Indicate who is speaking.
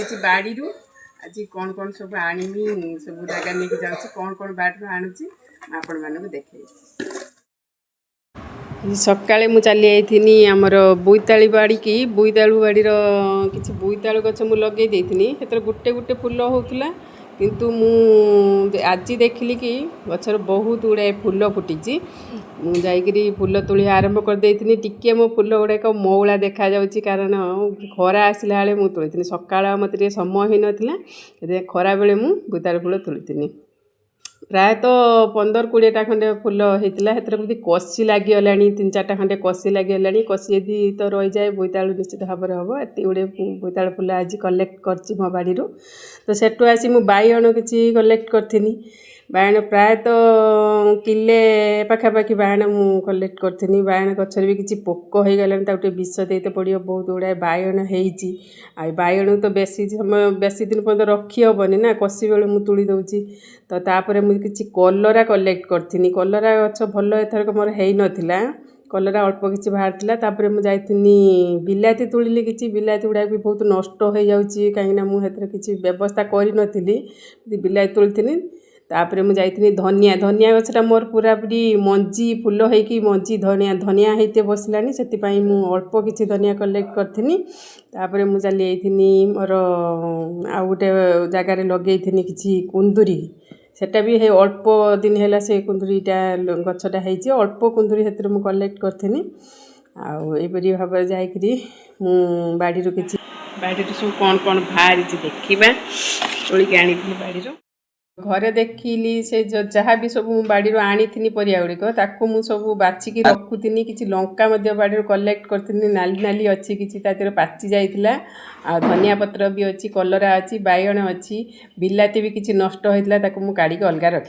Speaker 1: ଯାଉଛି ବାଡ଼ିରୁ। ଆଜି କ'ଣ କ'ଣ ସବୁ ଆଣିମି, ସବୁ ଜାଗା ନେଇକି ଯାଉଛି, କ'ଣ କ'ଣ ବାଡ଼ିରୁ ଆଣୁଛି ମୁଁ ଆପଣମାନଙ୍କୁ ଦେଖେଇବି। ସକାଳେ ମୁଁ ଚାଲି ଯାଇଥିନି ଆମର ବୋଇତାଳୁ ବାଡ଼ିକି। ବୋଇତାଳୁ ବାଡ଼ିର କିଛି ବୋଇତାଳୁ ଗଛ ମୁଁ ଲଗେଇ ଦେଇଥିନି, ସେଥିରେ ଗୋଟେ ଗୋଟେ ଫୁଲ ହେଉଥିଲା। କିନ୍ତୁ ମୁଁ ଆଜି ଦେଖିଲି କି ଗଛରେ ବହୁତ ଗୁଡ଼ାଏ ଫୁଲ ଫୁଟିଛି। ମୁଁ ଯାଇକିରି ଫୁଲ ତୋଳିବା ଆରମ୍ଭ କରିଦେଇଥିନି। ଟିକିଏ ମୋ ଫୁଲ ଗୁଡ଼ାକ ମଉଳା ଦେଖାଯାଉଛି, କାରଣ ଖରା ଆସିଲା ବେଳେ ମୁଁ ତୋଳିଥିନି। ସକାଳ ମୋତେ ଟିକେ ସମୟ ହେଇନଥିଲା, ସେଥିପାଇଁ ଖରାବେଳେ ମୁଁ ବୋଇତାଳୁ ଫୁଲ ତୋଳିଥିନି। ପ୍ରାୟତଃ 15-20ଟା ଖଣ୍ଡେ ଫୁଲ ହେଇଥିଲା। ସେଥିରେ ଯଦି କଷି ଲାଗିଗଲାଣି, 3-4ଟା ଖଣ୍ଡେ କଷି ଲାଗିଗଲାଣି। କଷି ଯଦି ତ ରହିଯାଏ, ବୋଇତାଳୁ ନିଶ୍ଚିତ ଭାବରେ ହେବ। ଏତିକି ଗୁଡ଼ିଏ ବୋଇତାଳୁ ଫୁଲ ଆଜି କଲେକ୍ଟ କରିଛି ମୋ ବାଡ଼ିରୁ। ତ ସେଠୁ ଆସି ମୁଁ ବାଇଗଣ କିଛି କଲେକ୍ଟ କରିଥିନି। ବାଇଗଣ ପ୍ରାୟତଃ କିଲେ ପାଖାପାଖି ବାଇଗଣ ମୁଁ କଲେକ୍ଟ କରିଥିନି। ବାଇଗଣ ଗଛରେ ବି କିଛି ପୋକ ହେଇଗଲାଣି, ତାକୁ ଟିକେ ବିଷ ଦେଇତେ ପଡ଼ିବ। ବହୁତ ଗୁଡ଼ାଏ ବାଇଗଣ ହେଇଛି। ଆଉ ବାଇଗଣକୁ ତ ବେଶୀ ସମୟ, ବେଶୀ ଦିନ ପର୍ଯ୍ୟନ୍ତ ରଖି ହେବନି ନା, କଷି ବେଳୁ ମୁଁ ତୋଳି ଦେଉଛି। ତ ତାପରେ ମୁଁ କିଛି କଲରା କଲେକ୍ଟ କରିଥିନି। କଲରା ଗଛ ଭଲ ଏଥରକ ମୋର ହେଇନଥିଲା, କଲରା ଅଳ୍ପ କିଛି ବାହାରିଥିଲା। ତାପରେ ମୁଁ ଯାଇଥିନି ବିଲାତି ତୋଳିଲି କିଛି। ବିଲାତି ଗୁଡ଼ାକ ବି ବହୁତ ନଷ୍ଟ ହେଇଯାଉଛି, କାହିଁକିନା ମୁଁ ସେଥିରେ କିଛି ବ୍ୟବସ୍ଥା କରିନଥିଲି। ବିଲାତି ତୋଳିଥିନି। ତାପରେ ମୁଁ ଯାଇଥିଲି ଧନିଆ। ଧନିଆ ଗଛଟା ମୋର ପୁରାପୁରି ମଞ୍ଜି ଫୁଲ ହେଇକି ମଞ୍ଜି ଧନିଆ ଧନିଆ ହେଇତେ ବସିଲାଣି, ସେଥିପାଇଁ ମୁଁ ଅଳ୍ପ କିଛି ଧନିଆ କଲେକ୍ଟ କରିଥିନି। ତାପରେ ମୁଁ ଚାଲି ଯାଇଥିନି ମୋର ଆଉ ଗୋଟେ ଜାଗାରେ ଲଗେଇଥିନି କିଛି କୁନ୍ଦୁରି। ସେଟା ବି ହେଇ ଅଳ୍ପ ଦିନ ହେଲା ସେ କୁନ୍ଦୁରିଟା ଗଛଟା ହେଇଛି। ଅଳ୍ପ କୁନ୍ଦୁରି ସେଥିରୁ ମୁଁ କଲେକ୍ଟ କରିଥିନି। ଆଉ ଏହିପରି ଭାବରେ ଯାଇକିରି ମୁଁ ବାଡ଼ିରୁ କିଛି, ବାଡ଼ିରୁ ସବୁ କ'ଣ କ'ଣ ବାହାରିଛି ଦେଖିବା। ତୋଳିକି ଆଣିଥିଲି ବାଡ଼ିରୁ। ଘରେ ଦେଖିଲି ସେ ଯାହା ବି ସବୁ ମୁଁ ବାଡ଼ିରୁ ଆଣିଥିନି ପରିବା ଗୁଡ଼ିକ, ତାକୁ ମୁଁ ସବୁ ବାଛିକି ରଖୁଥିନି। କିଛି ଲଙ୍କା ମଧ୍ୟ ବାଡ଼ିରୁ କଲେକ୍ଟ କରିଥିନି, ନାଲି ନାଲି ଅଛି, କିଛି ତା ଦେହରେ ପାଚି ଯାଇଥିଲା। ଆଉ ଧନିଆ ପତ୍ର ବି ଅଛି, କଲରା ଅଛି, ବାଇଗଣ ଅଛି, ବିଲାତି ବି କିଛି ନଷ୍ଟ ହୋଇଥିଲା, ତାକୁ ମୁଁ କାଢ଼ିକି ଅଲଗା ରଖି